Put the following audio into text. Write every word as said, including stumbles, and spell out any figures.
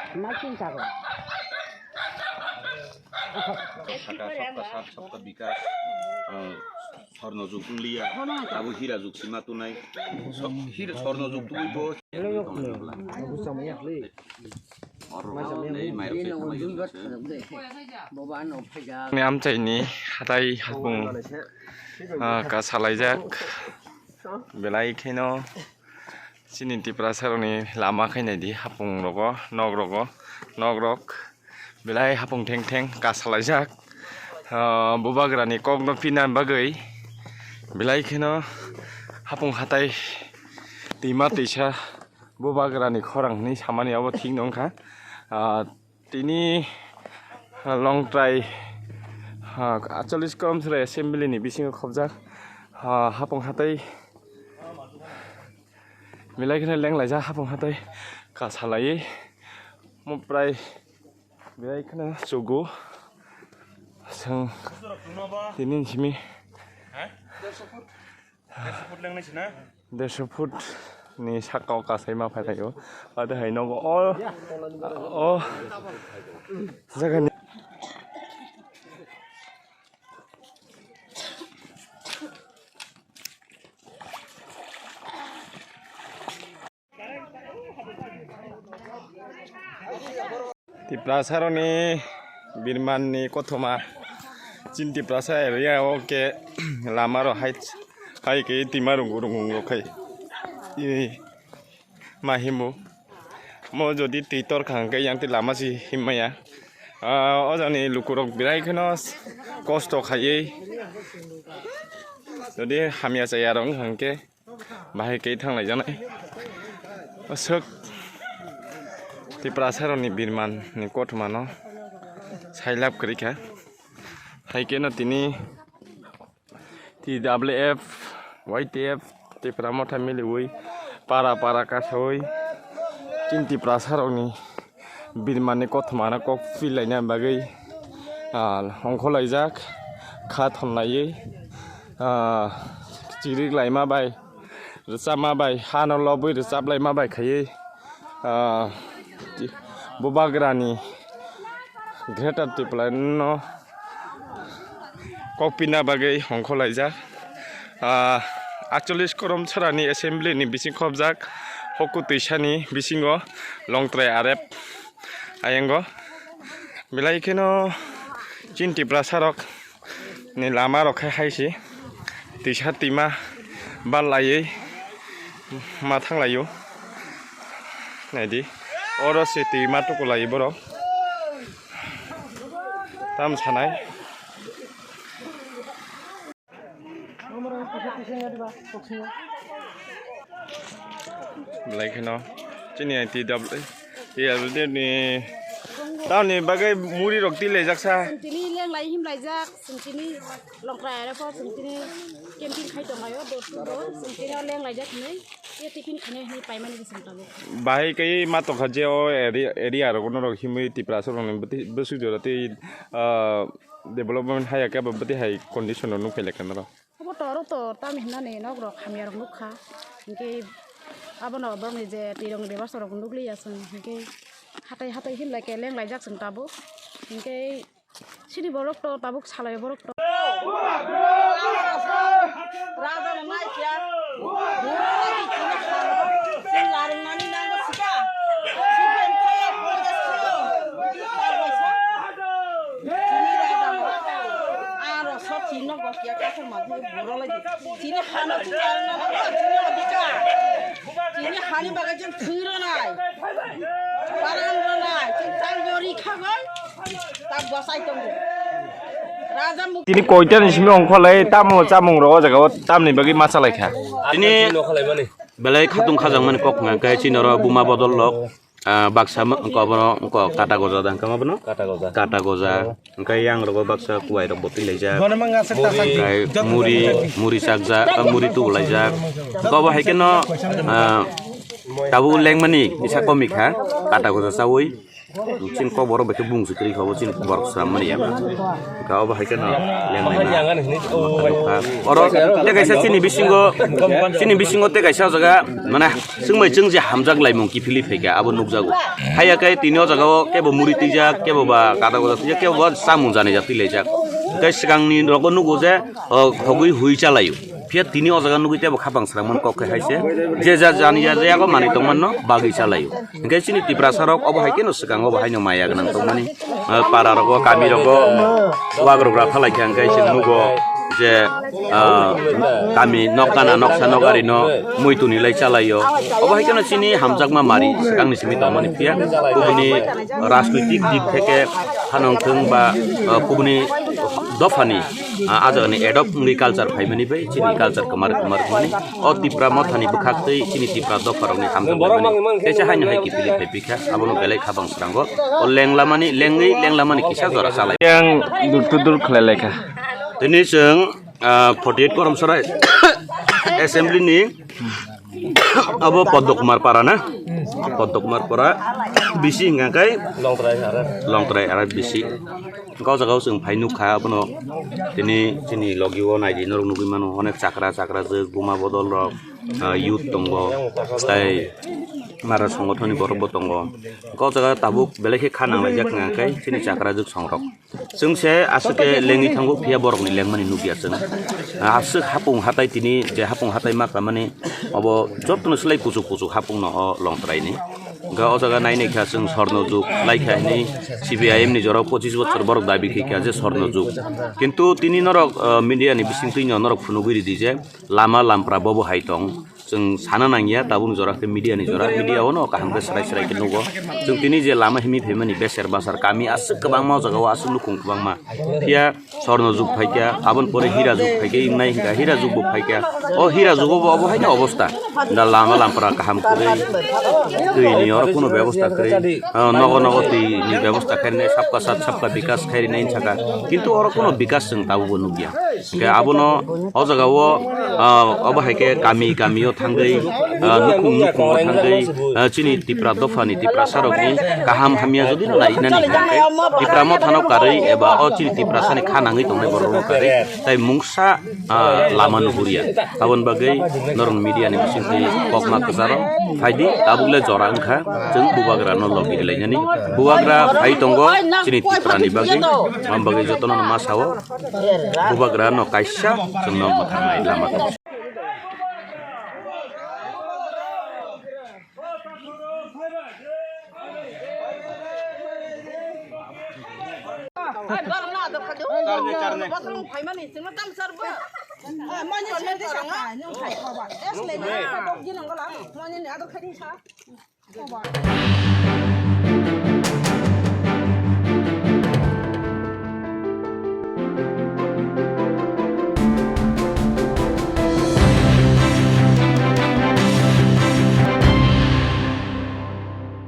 Saka sabka sat sabka bikas, ah, sorno jug wngliya, abo hira jug sima tunai. So-, hira sorno jug tungwi bo. Ni amchaini hatai hapung, ah, kasalaijak belai kheno. Chini Tiprasa rokni lama khe naidi, hapung rogo, nok rogo, nok rok belai hapung theng theng kasalaijak. Ah, bubagrani kokno pina bagwi belai kheno hapung hatai twima twisa bubagrani khorang hinwi samani abo thik nongkha. Ah, Tini, ah, Longtrai, ah, aatchalish Koromsra Assembly ni bisingo khobjak, ah, hapung hatai belai kheno lenglaijak, hapung hatai kasalaiwi muprai belai kheno chugo. Chwng tini simi. Dersho foot ni saka o kasai ma phai phaio. Ado hai nogo o, o jaga ni. Tiprasa rokni birman ni kothoma. Chini Tiprasa area o khe lama rok hai, hai khe twima rung rung rok khai. Ih, ma himo. Mo jodi twi tor kha hwnkhe yang twi lama si him maya. Ah, o jani lukurok belai kheno kosto khaiwi. Jodi hamya chaya rok wngkha hwnkhe, bahai khe thanglaijaknai. Aswk Tiprasa rokni birman ni kothoma no sailab kwrwi kha. Hai khe no tini T W F, Y T F, Tipra Motha miliwi para para kasawi chini Tiprasa rokni birman ni kothoma no kok pilaina bagwi, ah, ongkhorlaijak, kha thonlaiwi, ah, chirik laima bai, rwchapma bai, hano lobwi rwchaplaima bai khaiwi, ah, bubagrani Greater Tipraland no kok pina bagwi ongkhorlaijak. Ah, aatchalish Koromsra ni Assembly ni bising khobjak, hoko twisani bisingo Longtrai R F ayango. Belai kheno chini Tiprasa rok ni lama rok khai hai se twisa twima bal laiwi ma thang laio. Naidi, oro se twima tuku lai borok. Tam sanai. Belai kheno chini I T W, T W D ni tamni bagwi muri rok tilaijak sa. Chwng tini lenglai himlaijak, chwng tini Longtrai R F o chwng tini camping khai tonglaio, door to door, chwng tini o lenglai jak hinwi, ye tiffin khainai hinwi paimani se chwng tabuk. Bahai khe ma tongkha je o area, area rok norok himwi Tiprasa rokni bwtwi, bwswk jora tei, ah, development haya khe abo bwtwi hai condition rok nukphai lai kha norok. Obo to oro to tamni hwnani nok rok hamya rok nukha, hinkhe abono borokni je twirokni bebasta rok nukliya chwng, hinkhe hatai hatai himlai khe lenglai jak chwng tabuk, hinkhe Sini borok to tabuk salai borok to. Raja no nai kya? Sin larung nani nango sika. Siben kaya kaya sio. Sini raja no. Aro so chino go kya kya ma buro lagi. Sini hano tu larung nani sini odika. Chini hani bagwi chwng thwi rwnai, baran rwnai, chwng chang gori khagwi, tak bwsai tongo. Raja muk- Tini koitani simi ongkholai tamo chamung rok o jaga o tamni bagwi ma chalai kha. Tini belai khatung khajak mani kok hwnka khe chini oro buma bodol rok, ah, baksa ma-, ongko bono ongko kata goja da hwnka ma bono? Kata goja. Kata goja. Hwnkhe yang rogo baksa kuwai rok bo twi laijak. Bono mang aswk ta sakni. Hwnkhe muri, muri chakjak, ah, muri tubu laijak. Hwnkhe obo hai kheno, ah, tabuk lengmani kisa komi kha, kata goja chaui. Chini kok borok bai khe bung si kwrwi kha, bo chini borok swnam mani ya. Kha obo hai kheno lenglai ma. Oro tei kaisa chini bisingo, chini bisingo tei kaisa o jaga mane chwng bai chwng je hamjak laimung kiphilwi phaikha abo nukjago. Haiya khe tini o jaga o kebo muri twijak, kebo ba kada goda twijak, kebo ba chamung janijak twilaijak. Tei swkangni rogo nugo je o khogwi hui chalaio. Phiya tini o jaga nugwi tebo khapang srangmani kok khe hai se, je ja jani ya yago manwi tongmanno bagwi chalaio. Hinkhe chini Tiprasa rok obo hai kheno swkango obo haino maya gwnang tongmani, ah, para rogo, kami rogo, wagrok ra phalai kha hinkhe chwng nugo je, ah, kami nokgana noksa nokari no muituni lai chalaio. Obo hai kheno chini hamjakma mari swkangni simi tongmani phiya kubuni rajnoitik dik theke phanang thung ba, ah, kubuni dophani ah, ah jagani adopt wngwi culture phaimani bai chini culture kwmar kwmar wngmani. O Tipra mothani bwkhak tei chini Tipra dopharokni hamjak laimani teisa haino hai kiphilwi phai pikha, abono belai khabang srango. O lenglamani, lengwi lenglamani kisa jora chalai. Yang dur tudur khlai laikha. Tini chwng, ah, forty eight Koromsarai assembly ni abo Poddo Kumar para na? Poddo Kumar para bisi hingka kai Longtrai ara bisi. Hingke o jaga o chwng phai nukha abono tini chini logi o naidi norok nugui mano onek chakra chakra jwk buma bodol rok, ah, youth tongo tei mara songothon ni borok bo tongo. Hingke o jaga tabuk belai khe kha nang laijak hingka kai chini chakra jwk song rok. Chwng se aswk khe lengwi thango, phiya borokni lengmani nukya chwng. Aswk hapung hatai tini je hapung hatai ma khamani obo jotono swlai kuchuk kuchuk hapung no o Longtraini. Hwnkhe o jaga nai nai kha chwng sorno jug lai kha hinwi C P I M ni jorao pochis bochor borok dabi khai kha je sorno jug. Kintu tini norok, ah, media ni bisingtwi no norok phunugwi ridi je lama lampra bobo hai tong. Chwng sana nangya tabukni jora khe media ni jora, media o no kaham khe swrai swrai khe nugo. Chwng tini je lama himwi phaimani beser basar kami aswk kwbangma o jaga o aswk nukhung kwbangma. Phiya sorno jug phaikha, aboni pore hira jug phaikha, imnai hingkha hira jug bo phaikha. O hira jugo bo obo haino obostha. Da lama lampra kaham kwrwi, twi ni oro kuno bebosta kwrwi. Ah, nogo nogo twi ni bebosta khairnai, sabka sat sabka bikas khairnai saka. Kintu oro kuno bikas chwng tabukbo nukya. Hingke abono o jaga o, ah, obo hai khe kami kami o thangwi, ah, nukhung nukhung o thangwi, ah, chini Tipra dopha ni Tiprasa rok ni kaham hamya jodi no nai nani hingke Tipra motha no karwi eba o chini Tiprasa ni kha nangwi tongnai borok no karwi tai mungsa, ah, lama nuhurya. Aboni bagwi norok media ni bisingtwi kokma kwcharo phaidi tabuk le jora wngkha chwng bubagra no logi rwlainani. Bubagra phai tongo chini Tipra ni bagwi, aboni bagwi jotono no ma sao. Bubagra no kaisa chwngno mwthangwi lama tong.